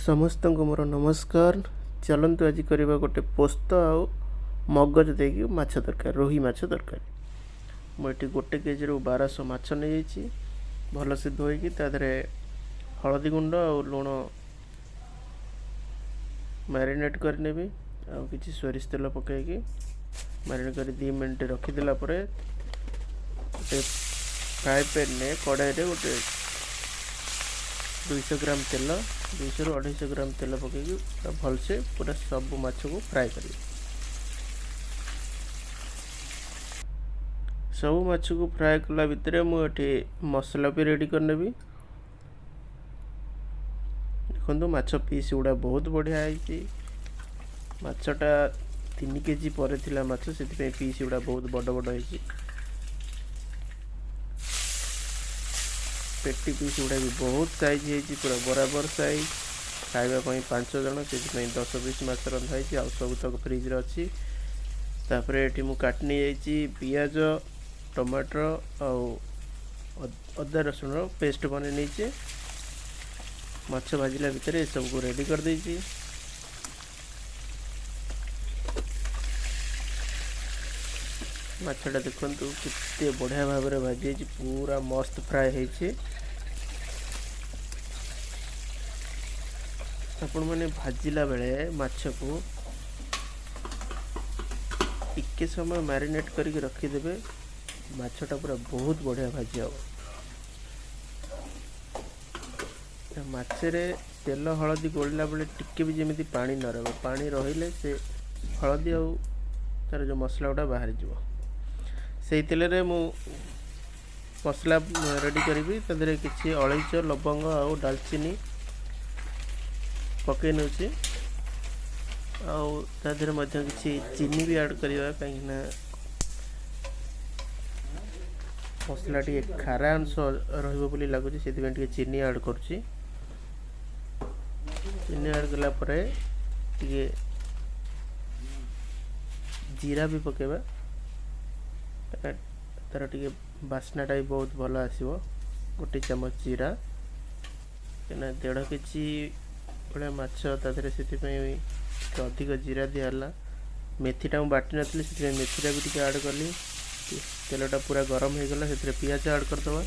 ସମସ୍ତଙ୍କୁ ମୋର ନମସ୍କାର। ଚାଲନ୍ତୁ ଆଜି କରିବା ଗୋଟେ ପୋସ୍ତ ଆଉ ମଗଜ ଦେଇକି ମାଛ ତରକାରୀ, ରୋହି ମାଛ ତରକାରୀ। ମୁଁ ଏଠି 1 କେଜିରୁ 1200 ମାଛ ନେଇଯାଇଛି। ଭଲସେ ଧୋଇକି ତା ଦେହରେ ହଳଦୀ ଗୁଣ୍ଡ ଆଉ ଲୁଣ ମ୍ୟାରିନେଟ୍ କରିନେବି, ଆଉ କିଛି ସୋରିଷ ତେଲ ପକାଇକି ମ୍ୟାରିନେଟ୍ କରି 2 ମିନିଟ୍ ରଖିଦେଲା ପରେ ଗୋଟେ ଫ୍ରାଏ ପ୍ୟାନ୍ରେ କଡ଼ାଇରେ ଗୋଟେ 200 ଗ୍ରାମ ତେଲ, 200ରୁ 250 ଗ୍ରାମ ତେଲ ପକାଇକି ପୁରା ଭଲସେ ପୁରା ସବୁ ମାଛକୁ ଫ୍ରାଏ କରିବି। ସବୁ ମାଛକୁ ଫ୍ରାଏ କଲା ଭିତରେ ମୁଁ ଏଠି ମସଲା ବି ରେଡ଼ି କରିନେବି। ଦେଖନ୍ତୁ ମାଛ ପିସ୍ ଗୁଡ଼ା ବହୁତ ବଢ଼ିଆ ହେଇଛି। ମାଛଟା 3 କେଜି ପରେ ଥିଲା ମାଛ, ସେଥିପାଇଁ ପିସ୍ ଗୁଡ଼ା ବହୁତ ବଡ଼ ବଡ଼ ହେଇଛି। ପେଟି ପିସ୍ ଗୁଡ଼ା ବି ବହୁତ ସାଇଜ୍ ହେଇଛି, ପୁରା ବରାବର ସାଇଜ୍। ଖାଇବା ପାଇଁ 5 ଜଣ, ସେଥିପାଇଁ 10 ପିସ୍ ମାଛ ରନ୍ଧା ହେଇଛି, ଆଉ ସବୁ ତକ ଫ୍ରିଜ୍ରେ ଅଛି। ତାପରେ ଏଠି ମୁଁ କାଟି ନେଇଯାଇଛି ପିଆଜ, ଟମାଟର ଆଉ ଅଦା ରସୁଣର ପେଷ୍ଟ ବନେଇ ନେଇଛି। ମାଛ ଭାଜିଲା ଭିତରେ ଏସବୁକୁ ରେଡ଼ି କରିଦେଇଛି। ମାଛଟା ଦେଖନ୍ତୁ କେତେ ବଢ଼ିଆ ଭାବରେ ଭାଜି ହେଇଛି, ପୁରା ମସ୍ତ ଫ୍ରାଏ ହେଇଛି। ଆପଣମାନେ ଭାଜିଲା ବେଳେ ମାଛକୁ ଟିକେ ସମୟ ମ୍ୟାରିନେଟ୍ କରିକି ରଖିଦେବେ, ମାଛଟା ପୁରା ବହୁତ ବଢ଼ିଆ ଭାଜି ହେବ। ମାଛରେ ତେଲ ହଳଦୀ ଗୋଳିଲା ବେଳେ ଟିକେ ବି ଯେମିତି ପାଣି ନ ରହିବ, ପାଣି ରହିଲେ ସେ ହଳଦୀ ଆଉ ତାର ଯେଉଁ ମସଲା ଗୁଡ଼ା ବାହାରିଯିବ। ସେଇ ତେଲରେ ମୁଁ ମସଲା ରେଡ଼ି କରିବି। ତା ଦେହରେ କିଛି ଅଳେଇଚ, ଲବଙ୍ଗ ଆଉ ଡାଲଚିନି ପକାଇ ନେଉଛି, ଆଉ ତା ଦେହରେ ମଧ୍ୟ କିଛି ଚିନି ବି ଆଡ଼୍ କରିବା, କାହିଁକିନା ମସଲା ଟିକେ ଖାରା ଅଂଶ ରହିବ ବୋଲି ଲାଗୁଛି, ସେଥିପାଇଁ ଟିକେ ଚିନି ଆଡ଼୍ କରୁଛି। ଚିନି ଆଡ଼୍ କଲା ପରେ ଟିକେ ଜିରା ବି ପକାଇବା, ତାର ଟିକେ ବାସ୍ନାଟା ବି ବହୁତ ଭଲ ଆସିବ। 1 ଚାମଚ ଜିରା, କାହିଁକିନା 1.5 କେଜି ଭଳିଆ ମାଛ ତା ଦେହରେ, ସେଥିପାଇଁ ଟିକେ ଅଧିକ ଜିରା ଦିଆହେଲା। ମେଥିଟା ମୁଁ ବାଟି ନଥିଲି, ସେଥିପାଇଁ ମେଥିଟା ବି ଟିକେ ଆଡ଼୍ କଲି। ତେଲଟା ପୁରା ଗରମ ହେଇଗଲା, ସେଥିରେ ପିଆଜ ଆଡ଼୍ କରିଦେବା।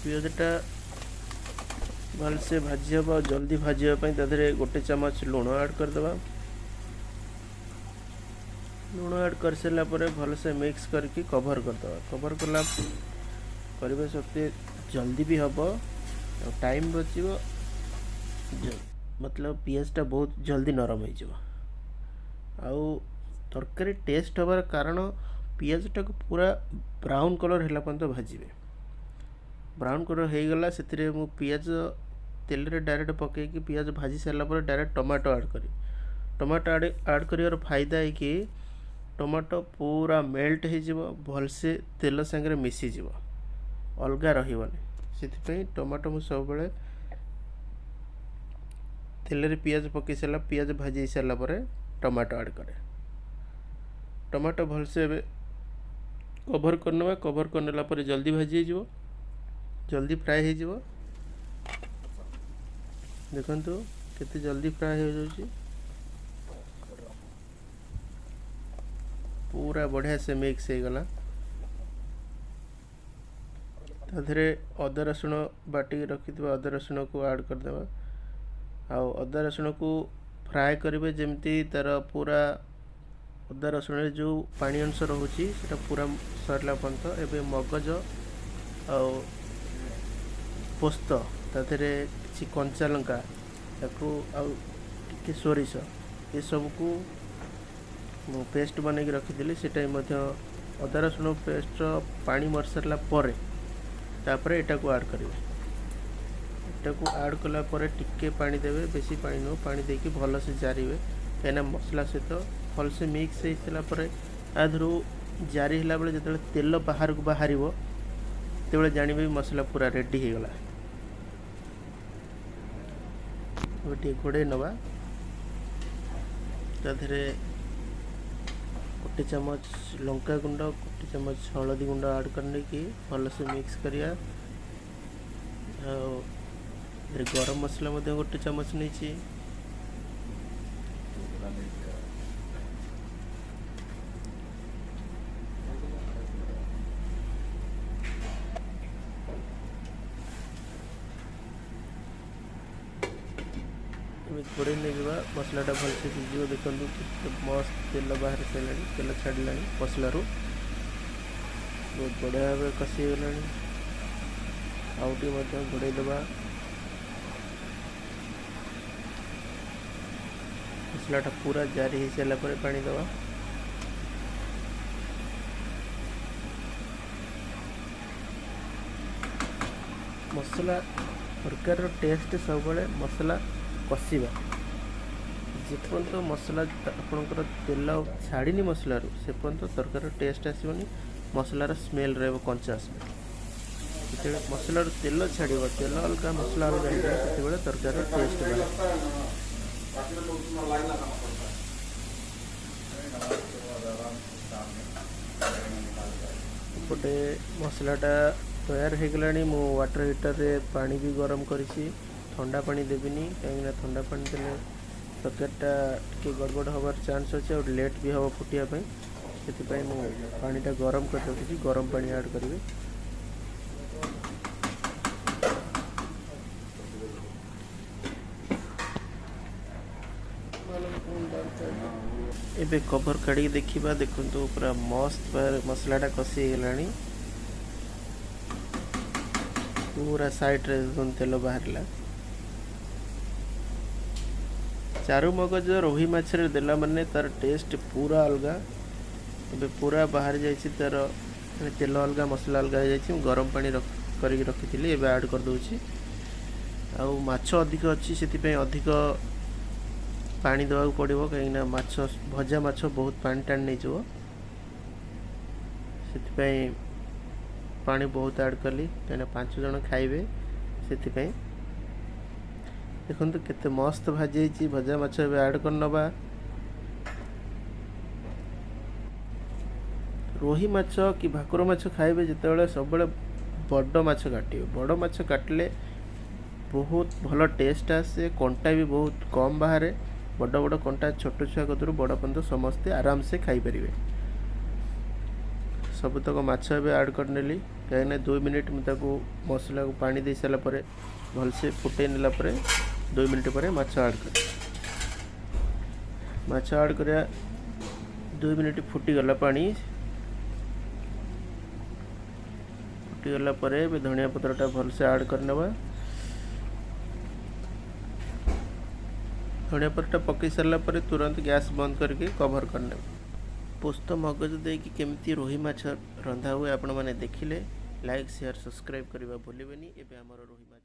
ପିଆଜଟା ଭଲସେ ଭାଜି ହେବ, ଆଉ ଜଲ୍ଦି ଭାଜିବା ପାଇଁ ତା ଦେହରେ 1 ଚାମଚ ଲୁଣ ଆଡ଼୍ କରିଦେବା। ଲୁଣ ଆଡ଼୍ କରିସାରିଲା ପରେ ଭଲସେ ମିକ୍ସ କରିକି କଭର୍ କରିଦେବା। କଭର୍ କଲା କରିବା ସତ୍ତ୍ୱେ ଜଲ୍ଦି ବି ହେବ ଆଉ ଟାଇମ୍ ବଞ୍ଚିବ, ମତଲବ ପିଆଜଟା ବହୁତ ଜଲ୍ଦି ନରମ ହେଇଯିବ। ଆଉ ତରକାରୀ ଟେଷ୍ଟ ହେବାର କାରଣ ପିଆଜଟାକୁ ପୁରା ବ୍ରାଉନ୍ କଲର୍ ହେଲା ପର୍ଯ୍ୟନ୍ତ ଭାଜିବେ। ବ୍ରାଉନ୍ କଲର୍ ହେଇଗଲା, ସେଥିରେ ମୁଁ ପିଆଜ ତେଲରେ ଡାଇରେକ୍ଟ ପକାଇକି ପିଆଜ ଭାଜି ସାରିଲା ପରେ ଡାଇରେକ୍ଟ ଟମାଟୋ ଆଡ଼୍ କରିବି। ଟମାଟୋ ଆଡ଼୍ କରିବାର ଫାଇଦା ହେଇକି ଟମାଟୋ ପୁରା ମେଲ୍ଟ ହେଇଯିବ, ଭଲସେ ତେଲ ସାଙ୍ଗରେ ମିଶିଯିବ, ଅଲଗା ରହିବନି। ସେଥିପାଇଁ ଟମାଟୋ ମୁଁ ସବୁବେଳେ ତେଲରେ ପିଆଜ ପକାଇ ସାରିଲା, ପିଆଜ ଭାଜି ସାରିଲା ପରେ ଟମାଟୋ ଆଡ଼୍ କରେ। ଟମାଟୋ ଭଲସେ ଏବେ କଭର୍ କରିନେବା। କଭର୍ କରିନେଲା ପରେ ଜଲ୍ଦି ଭାଜି ହେଇଯିବ, ଜଲ୍ଦି ଫ୍ରାଏ ହେଇଯିବ। ଦେଖନ୍ତୁ କେତେ ଜଲ୍ଦି ଫ୍ରାଏ ହେଇଯାଉଛି, ପୁରା ବଢ଼ିଆ ସେ ମିକ୍ସ ହେଇଗଲା। ତା ଦେହରେ ଅଦା ରସୁଣ ବାଟିକି ରଖିଥିବା ଅଦା ରସୁଣକୁ ଆଡ଼୍ କରିଦେବା। ଆଉ ଅଦା ରସୁଣକୁ ଫ୍ରାଏ କରିବେ ଯେମିତି ତାର ପୁରା ଅଦା ରସୁଣରେ ଯେଉଁ ପାଣି ଅଂଶ ରହୁଛି ସେଇଟା ପୁରା ସରିଲା ପର୍ଯ୍ୟନ୍ତ। ଏବେ ମଗଜ ଆଉ ପୋସ୍ତ, ତା ଦେହରେ କିଛି କଞ୍ଚା ଲଙ୍କା, ତାକୁ ଆଉ ଟିକେ ସୋରିଷ, ଏସବୁକୁ ମୁଁ ପେଷ୍ଟ ବନେଇକି ରଖିଥିଲି। ସେଇଟା ବି ମଧ୍ୟ ଅଦା ରସୁଣ ପେଷ୍ଟର ପାଣି ମରିସାରିଲା ପରେ ତାପରେ ଏଟାକୁ ଆଡ଼୍ କରିବେ। ଏଟାକୁ ଆଡ଼୍ କଲା ପରେ ଟିକେ ପାଣି ଦେବେ, ବେଶୀ ପାଣି ନୁହଁ। ପାଣି ଦେଇକି ଭଲସେ ଜାରିବେ, କାହିଁକିନା ମସଲା ସହିତ ଭଲସେ ମିକ୍ସ ହେଇସାରିଲା ପରେ ତା ଦେହରୁ ଜାରି ହେଲା ବେଳେ ଯେତେବେଳେ ତେଲ ବାହାରକୁ ବାହାରିବ, ସେତେବେଳେ ଜାଣିବେ ମସଲା ପୁରା ରେଡ଼ି ହେଇଗଲା। ଏବେ ଟିକେ ଘୋଡ଼େଇ ନେବା। ତା ଦେହରେ 1 ଚାମଚ ଲଙ୍କା ଗୁଣ୍ଡ, 1 ଚାମଚ ହଳଦୀ ଗୁଣ୍ଡ ଆଡ଼୍ କରିନେଇକି ଭଲସେ ମିକ୍ସ କରିବା। ଆଉ ଏଥିରେ ଗରମ ମସଲା ମଧ୍ୟ 1 ଚାମଚ ନେଇଛି। ଏବେ ଘୋଡ଼େଇ ନେଇଯିବା, ମସଲାଟା ଭଲସେ ସିଝିବ। ଦେଖନ୍ତୁ କେତେ ମସ୍ତ ତେଲ ବାହାରି ସାରିଲାଣି, ତେଲ ଛାଡ଼ିଲାଣି ମସଲାରୁ, ବହୁତ ବଢ଼ିଆ ଭାବେ କଷି ହେଇଗଲାଣି। ଆଉ ଟିକେ ମଧ୍ୟ ଘୋଡ଼େଇ ଦେବା। ମସଲାଟା ପୁରା ଜାରି ହେଇସାରିଲା ପରେ ପାଣି ଦେବା। ମସଲା ତରକାରୀର ଟେଷ୍ଟ ସବୁବେଳେ ମସଲା କଷିବା। ଯେପର୍ଯ୍ୟନ୍ତ ମସଲା ଆପଣଙ୍କର ତେଲ ଛାଡ଼ିନି ମସଲାରୁ, ସେ ପର୍ଯ୍ୟନ୍ତ ତରକାରୀର ଟେଷ୍ଟ ଆସିବନି, ମସଲାର ସ୍ମେଲ୍ ରହିବ, କଞ୍ଚା ସ୍ମେଲ୍। ଯେତେବେଳେ ମସଲାରୁ ତେଲ ଛାଡ଼ିବ, ତେଲ ଅଲଗା ମସଲା ଅଲଗା ହେଇଯିବ, ସେତେବେଳେ ତରକାରୀର ଟେଷ୍ଟ ବାହାରେ। ଏପଟେ ମସଲାଟା ତୟାର ହେଇଗଲାଣି। ମୁଁ ୱାଟର୍ ହିଟର୍ରେ ପାଣି ବି ଗରମ କରିଛି। ଥଣ୍ଡା ପାଣି ଦେବିନି, କାହିଁକିନା ଥଣ୍ଡା ପାଣି ଦେଲେ ତରକାରୀଟା ଟିକେ ଗଡ଼ବଡ଼ ହେବାର ଚାନ୍ସ ଅଛି ଆଉ ଲେଟ୍ ବି ହେବ ଫୁଟିବା ପାଇଁ। ସେଥିପାଇଁ ମୁଁ ପାଣିଟା ଗରମ କରି ରଖିଛି, ଗରମ ପାଣି ଆଡ଼୍ କରିବି। ଏବେ କଭର୍ କାଢ଼ିକି ଦେଖିବା। ଦେଖନ୍ତୁ ପୁରା ମସ୍ତ ମସଲାଟା କଷି ହେଇଗଲାଣି, ପୁରା ସାଇଡ଼୍ରେ ଦେଖନ୍ତୁ ତେଲ ବାହାରିଲା। ଚାରୁମଗଜ ରୋହି ମାଛରେ ଦେଲା ମାନେ ତାର ଟେଷ୍ଟ ପୁରା ଅଲଗା। ଏବେ ପୁରା ବାହାରି ଯାଇଛି ତାର, ମାନେ ତେଲ ଅଲଗା ମସଲା ଅଲଗା ହେଇଯାଇଛି। ମୁଁ ଗରମ ପାଣି କରିକି ରଖିଥିଲି, ଏବେ ଆଡ଼୍ କରିଦେଉଛି। ଆଉ ମାଛ ଅଧିକ ଅଛି, ସେଥିପାଇଁ ଅଧିକ ପାଣି ଦେବାକୁ ପଡ଼ିବ, କାହିଁକିନା ଭଜା ମାଛ ବହୁତ ପାଣି ଟାଣି ନେଇଯିବ। ସେଥିପାଇଁ ପାଣି ବହୁତ ଆଡ଼୍ କଲି, କାହିଁକିନା 5 ଜଣ ଖାଇବେ ସେଥିପାଇଁ। ଦେଖନ୍ତୁ କେତେ ମସ୍ତ ଭାଜି ହେଇଛି ଭଜା ମାଛ। ଏବେ ଆଡ଼୍ କରିନେବା। ରୋହି ମାଛ କି ଭାକୁର ମାଛ ଖାଇବେ ଯେତେବେଳେ, ସବୁବେଳେ ବଡ଼ ମାଛ କାଟିବେ। ବଡ଼ ମାଛ କାଟିଲେ ବହୁତ ଭଲ ଟେଷ୍ଟ ଆସେ, କଣ୍ଟା ବି ବହୁତ କମ୍ ବାହାରେ। ବଡ଼ ବଡ଼ କଣ୍ଟା ଛୋଟ ଛୁଆ କତୁରୁ ବଡ଼ ପର୍ଯ୍ୟନ୍ତ ସମସ୍ତେ ଆରାମସେ ଖାଇପାରିବେ। ସବୁତକ ମାଛ ଏବେ ଆଡ଼୍ କରିନେଲି, କାହିଁକିନା 2 ମିନିଟ୍ ମୁଁ ତାକୁ ମସଲାକୁ ପାଣି ଦେଇ ସାରିଲା ପରେ ଭଲସେ ଫୁଟେଇ ନେଲା ପରେ 2 ମିନିଟ୍ ପରେ ମାଛ ଆଡ଼୍ କଲି। ମାଛ ଆଡ଼୍ କରିବା 2 ମିନିଟ୍ ଫୁଟିଗଲା, ପାଣି ଫୁଟିଗଲା ପରେ ଏବେ ଧନିଆ ପତ୍ରଟା ଭଲସେ ଆଡ଼୍ କରିନେବା। ଧନିଆ ପତ୍ରଟା ପକାଇ ସାରିଲା ପରେ ତୁରନ୍ତ ଗ୍ୟାସ୍ ବନ୍ଦ କରିକି କଭର୍ କରିନେବେ। ପୋସ୍ତ ମଗଜ ଦେଇକି କେମିତି ରୋହି ମାଛ ରନ୍ଧା ହୁଏ ଆପଣମାନେ ଦେଖିଲେ। ଲାଇକ୍, ସେୟାର, ସବସ୍କ୍ରାଇବ୍ କରିବା ଭୁଲିବେନି। ଏବେ ଆମର ରୋହି ମାଛ